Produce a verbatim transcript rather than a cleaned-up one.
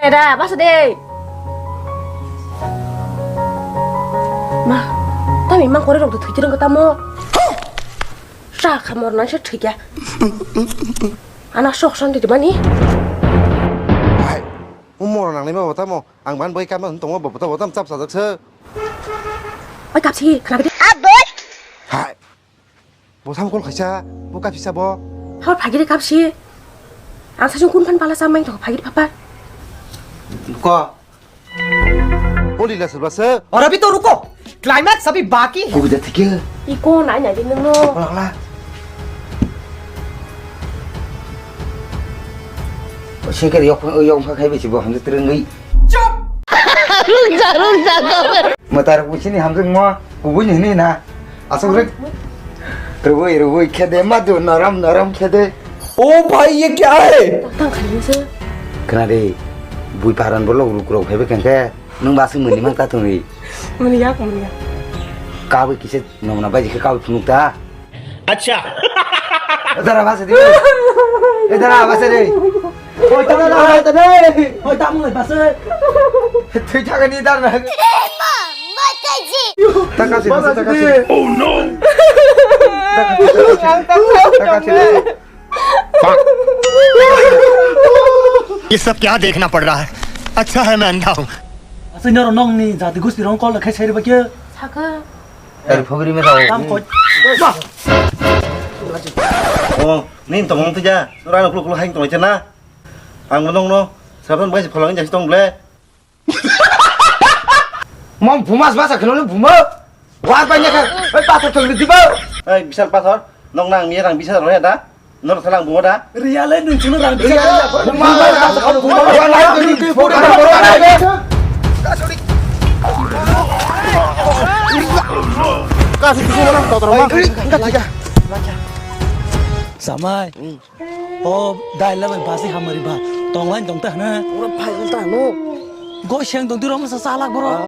Era, basa de. Ma, tami mang kore rok thwi tirang tamo. Sa khamor nang se thwikya. Ana sok son di mani. Hai, umor nang ni ma tamo. Ang ban bai kama tong ma bata bata chap sajak se. Oi kapsi khana bidi. Hai. Bo sam kol khaisa, bo kapisa bo. Hor phagiri kapsi. Ang sasung kun phan pala samai to phagiri papa. Ko. Oli la serba se. Aur abhi to ruko. Climax abhi baki hai. Ko bida thik hai. Iko nai nai din no. Ola ola. Sengker yok yok khai bisi bo hamjak terengwi. Chup. Rungsa rungsa. Matar kuchini hamjak mo. Kubui ni hini na. Asok rek. Rubui rubui khede madu naram naram khede. O bhai ye kya hai? Tang khani se. Khna de. Bui paran bolok ruk rok phebe kengke. Nung basi muni mang ta tungri. Muni yak muni yak. Kabe kise nomna bai ke kabe phunuk ta. Acha. Dara basi de. Dara basi de. Hoi, tamo lai, hoi, tamo lai, basa. Twi thagani dar na. Takasi, takasi. Oh no. Takasi. ये सब क्या देखना पड़ रहा है? अच्छा है मैं अंधा हूँ। Asai noro nong ni jati gusti rong kol khai sai ba ke. Saka. Dari phobiri me tau. Tam koi. Oh, ni tong tija. Rano kulu kulu hain tong na. Ang nong no. Saban bai pholang jasi tong ble. Mom bumas basa kheno buma. Wa pa nya ka. Oi pathor thong di ba. Ei bisal pathor. Nong nang mi rang bisal ro ya da. Nor thalang buma da. Riya le nung chulu rang bisal. Buma basa buma. Wa nai ko ni pura. Kasi ko na to to ma. Samai. O dai la bai basi hamari ba. Tong lain tong ta na. Ura phai ta no. Go seng tong tu rom sa salak bro.